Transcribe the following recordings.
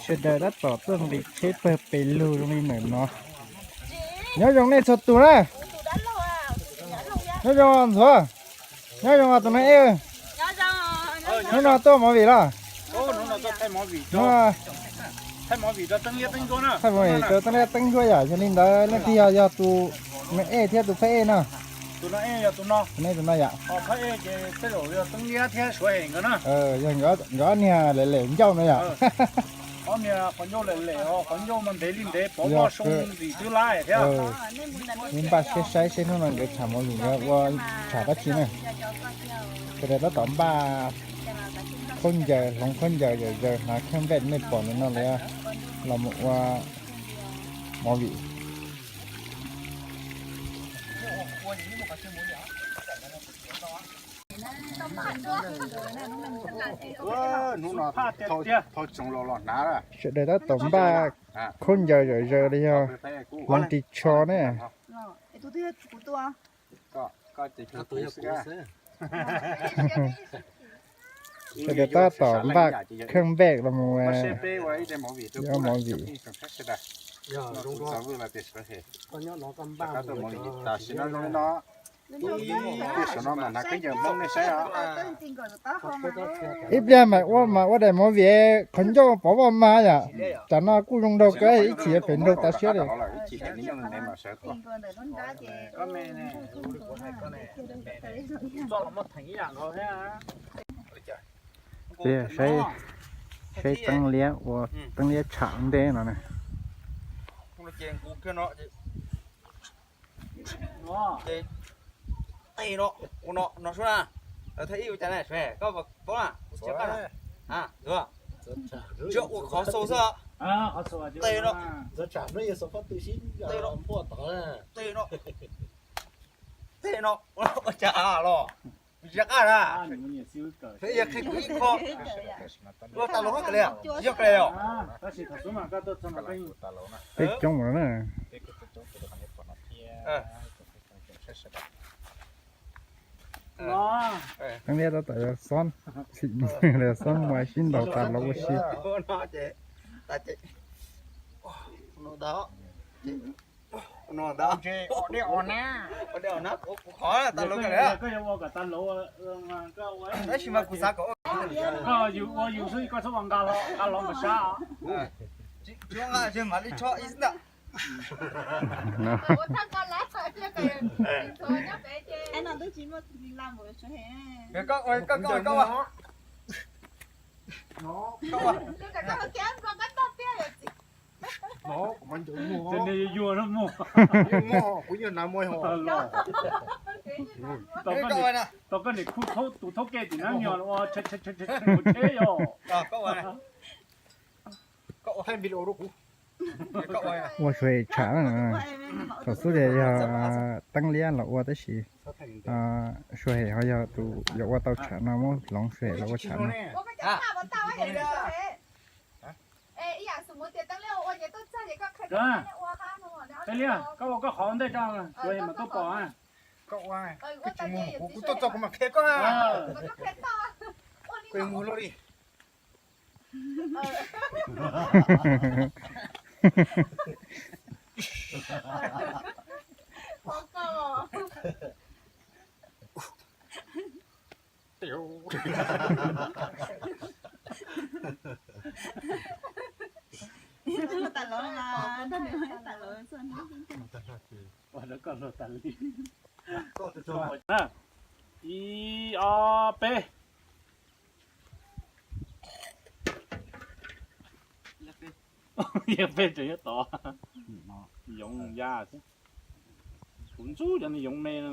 Sawv daws tab tom tuaj nqis tsheb pawg pes lug zoo li ntawm no. Nyob zoo nej txhua tus na. Nyob zoo ntxuav. Nyob zoo tus no ej. Hnub no tuaj movie los? Thaij movie rau teeb liab teeb ncuab yom, yog li ntawd leej twg yog, yog tus no ej thiab tus phab ej no. Tus no ej yog tus no. Tus no ej tus no yom. Phab ej ces tej zaum yog teeb liab thiab suav hem nkawd na. Yog nkawd ob niag lem lem ncauj no yom. Ob niag qhov ncauj lem lem, qhov ncauj mas ntev li ntev, pov vaj soo ntim twb lab thiab. Npaj siab saib seb hnub no nkawd tsham movie nkawd ua tsham dab tsi na. Sawv daws tab tom npaj khaub ncaws, hloov khaub ncaws yawm zaws hnav kheej npej nej pom ntawm no lawm, los mus ua movie. Hnub no thauj tsoos los los hnav. Sawv daws tab tom npaj khaub ncaws yawm zaws li yog hloov ris tsho ne. Sawv daws tab tom npaj kheej npej los mus ua movie. Tam sim no zoo li no, ib pliag mas ua mas ua daim movie qhov ncauj pov vaj mas yom. Tam no kuj zoo nraug kawg, ib chim yuav pem nraug tas siab li. Saib, saib teeb liab ua teeb liab tsham ntej no na. Tej no, no sub na, lawv thaij ib ua cas na, koj paub na, kuv tsis tshua qab na. Tsuas ua qhov xaus xwb. Tej no, tej no, tej no, ua cas los tsis qab na. Yog qhia kuv ib qho. Ua tas laus hab kawg li, yog kawg li os. Peb coob lawm na. Teeb liab tab tom yog xob, xim, xob muaj sib ntaus tas laus ua si. Koj yus ua yus xwb, koj txhob ua nqa los nqa los mus sab. Yuag no mus. Tau koj niam khu tus thaub ke tim nab nyog ua tsheb yog. Ua suav hem tsham, thaum xub tias yog teeb liab los ua tab sis suav hem ho yog tus yuav ua tau tsham no, muab hloov suav hem los ua tsham no. Tej liab, koj ua koj qhov ntej tso, suav hem mas tuaj pom. Kuv tuaj txog kuv mam qhia koj. Koj mus li. Ib ob peb. Yog peb tseem yuav tod. Yoov ya xwb. Kuv ntxub cov niag yoov me no.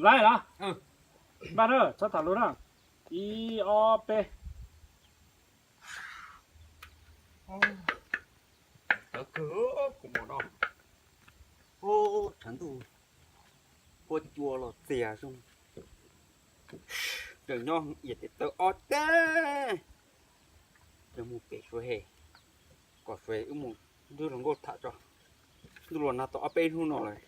Laib los? Npaj na, txhob tham lus na. Ib ob peb. Tawv kawg kuv mom no. Tshav ntuj huab cua los txias zoo. Tseem nyob iam tes taw ob teg. Mus pem suav hem, kom suav hem wb mus nrog hluas nkauj tham tso. Ntuj los nag tau ob peb hnub no lawm.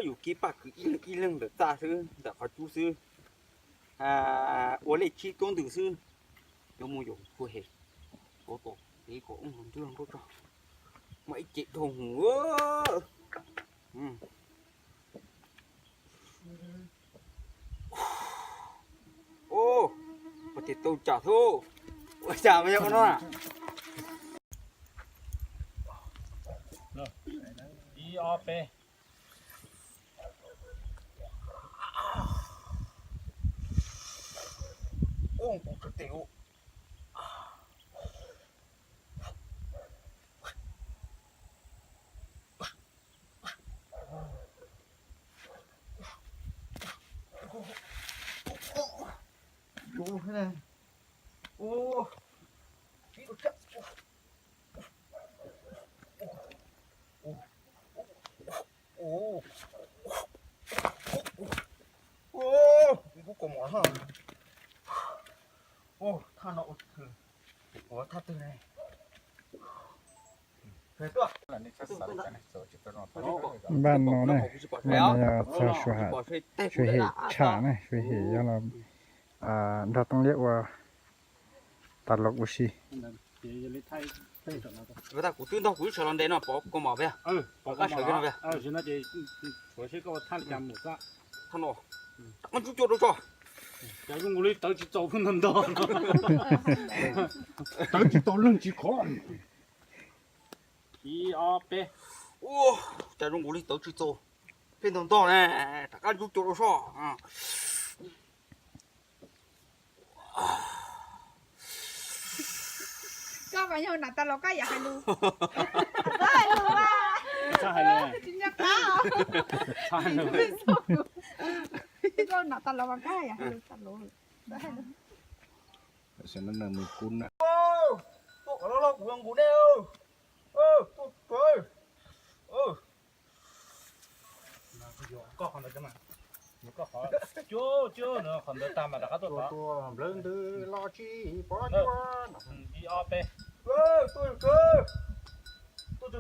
Yus kib paj kwv ib leeg ib leeg ntawm txaj xwb, ntawm qhov cub xwb. ua lej tsib tuab ntws xwb. Yuav mus yuam kua hem, tuav tom pem kom ub hauv nrub hauv nruab tso. Muaj ib ce dhau hwv. Ua tias tau tsam xwb. Ua cas mas yog ua no na. Ib ob peb. Ua kuv kawg tes ua. Ua, ua, ua, ua, kuv kaus mom no. Ua thaj no ua, ua thaj twg ne? Npaj no ne, npaj no yog txog Suav Hem, Suav Hem tsham ne, Suav Hem yog los nrog Tooj Liab ua tas los ua si. Kuv twb ntog kuv twb sawv los ntes no, pov kaus mom peb, pov qab sawv kiag no peb. Thaj no, rov qab ntsuj cua rau tso. Cas zoo nkaus li tawv tsis txaus pheej ntog ntog. Tawv tsis txaus leej tsis khov. Ib ob peb. Ua, cas zoo nkaus li tawv tsis txaus pheej ntog ntog ne, rov qab ntsuj cua rau tso. Koj mas yog nam tas los koj yam hais lus. Tsis nco qab. Koj nam tas los mas koj yam hais lus tas los. Tuaj qhov loj loj kuv yuav nqus nej. Tuaj, tuaj. Koj qhov ntawd, koj qhov, cuab cuab qhov ntawd tag mas rov qab tuaj. Tuaj nplawg ntws los tsis pom cuab. Ib ob peb. Tuaj, tuaj, tuaj,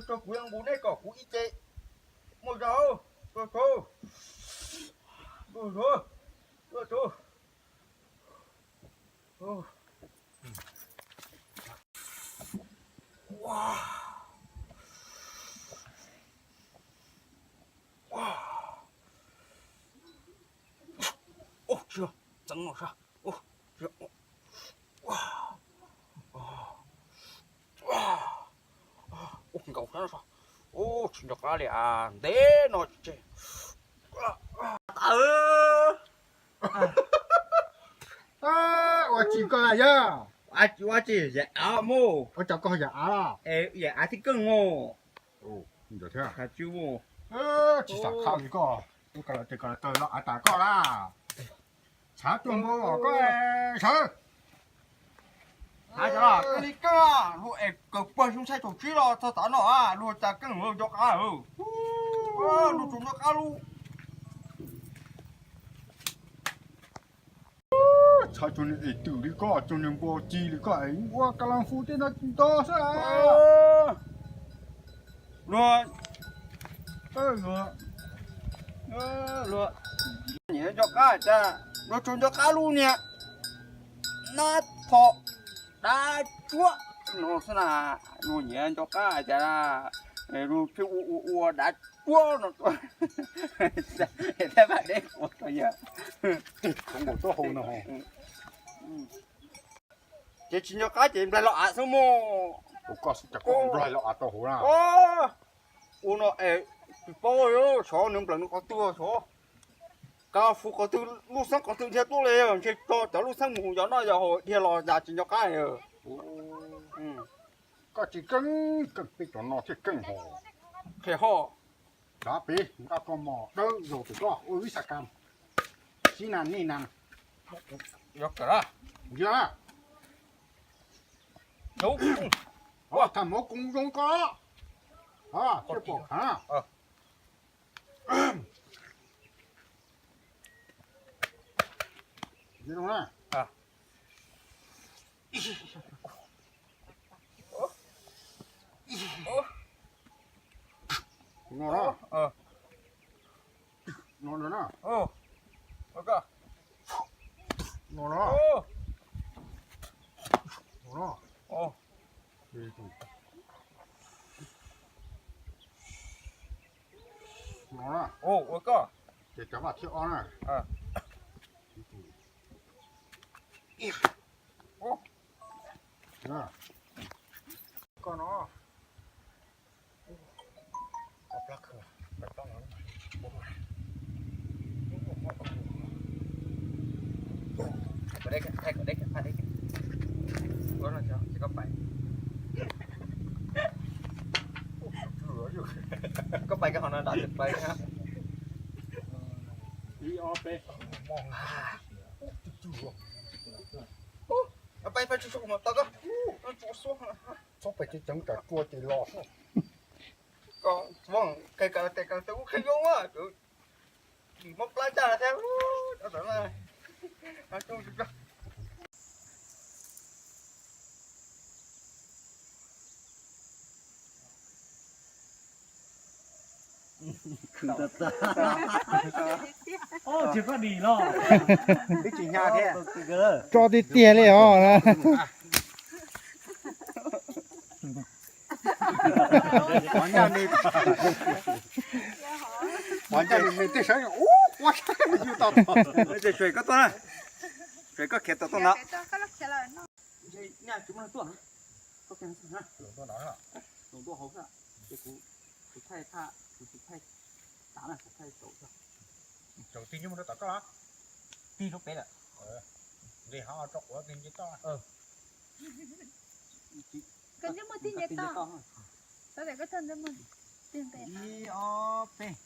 kuv yuav nqus nej kom kuv ib ce. Muaj zog, tuaj, tuaj, tuaj, tuaj. Ub, tsis txeev no sab. Ub, nkaus sab no. Ub, tsis nco qab li as, ntev no tsis tseg. Ua tsis koj yog, ua tsis yam av mus, ua cov koj yam av, yam av thiab keej mus. Tsis xam khab li koj, ua koj los tes koj los taw los av tas koj lawm. Tshav tuag npau los koj sawv. Hais tias koj li koj luag es kawg pawg xyoo txhais thaum tsib los txog tav no luag cas keej luag nco qab. Luag tsuas nco qab lub. Tshav tsuas niag es twm li koj, tsuas niag npua ci li koj es ua ka la fu tej no ntog xwb. Luag, luag, luag nyiam nco qab cas luag tsuas nco qab lub niag nab phom dav tsuab no xwb na. Luag nyiam nco qab cas luag pheej ua ua ua dav tsuab no. Tej vaj deb kuv yog, ces tsis nco qab ces nplaig los av xwb mus. Ua koj xwb cas koj nplaig los av tau hauv na. Ua no es tsis paub, xyov nws nplawm nws qhov twg xyov. Ka fu qhov twg lub xeeb qhov twg dhia tuaj li, ntshe tso cov lub xeeb mus yog noj yog haus dhia los cas tsis nco qab. Koj tsis keej, keej peb cov no thiaj keej hos. Qhia ho. Tsav pem nqa koj mos dawb zaug pem koj ua ib xas kas. Sib nas nij nas. Yog kawm na. Yog na. Thaj mov koom zoo koj. Thiaj pom khav. No na. No na. Vaj thiab ob na. Koj no. Koj pais koj qhov no dam tsis pais na. Ib ob peb. Pais pais tsis tau kuv mam tau koj. Txhob pais tseeb tseeb tsam tsua ces los. Koj tsuav qe kav tes kav tes ub qheb zoo a, muab plab caj thiab. Tsis koj dim los. Tso tiag tiag li os. Pov ncaj nws, pov ncaj nws tej sawv ub quab sab yug tau. Suav koj tuaj na, suav koj khiav tau tuaj no. Nyaj tsis muaj neeg tuaj na, koj khiav na, los tuaj hauv xwb, ces kuv, kuv thaij, kuv thaij tav na, kuv thaij saum xwb. Saum tig nyob mus rau tom koj los? Tig rau pem lawm. Nqis hov tso quav tig nce toj. Koj ntsej muag tig nce toj. Xav tias koj coj ntsej muag tig nqis. Ib ob peb.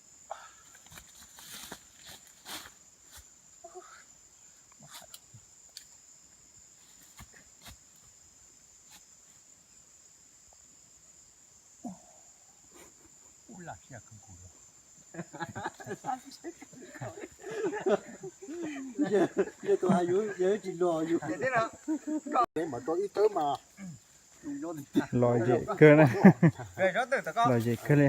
Yog tus hais yus, yog tsis luag yus. Mas rau ib tawb mas. Lom zem kawg na. Lom zem kawg li.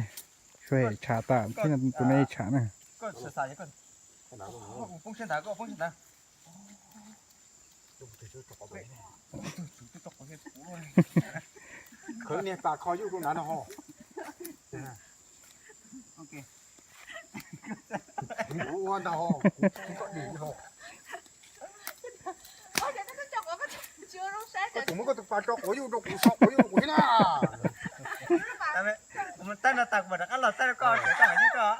Suav tshav tas thiab tus me tshav na. Khawv niag tas kho yuj rau nrad no ho. Kuv ua ntag ho, kuv tsis koj dim ho. Koj tseem muab koj tus pas tso quav yuj rau kuv, so quav yuj rau kuv thiab na. Tab no tas kuv mam rov qab los txaij rau koj, koj hais twb koj.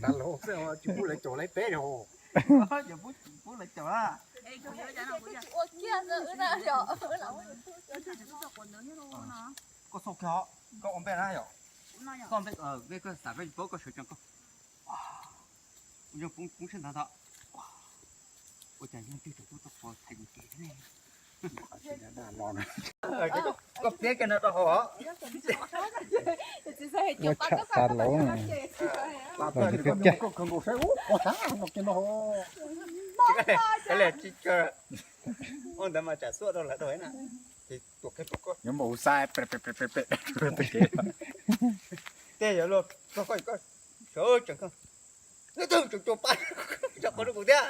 Tag los xwb, tsis pub lawv caum lawv peb os. Pub lawv caum na. Koj xauj kiag, koj ua npe na yom. Koj npe, npe koj xav koj paub koj sawv tsees koj. Ua poob siab nthav tod. Ua cas yog twg tseem tuaj tau qhov thaiv kuv ces ne. Koj piav kiag no rau hauv. Ua tsham tas laus. Ua ntawd mas tsam xuaj rau lawv rau na. Nyob mus xav pem pem pem pem pem. Tej yuav luag txog koj, koj sawv tsees koj. Neb twg tseem tso pas tso quav rau kuv thiab.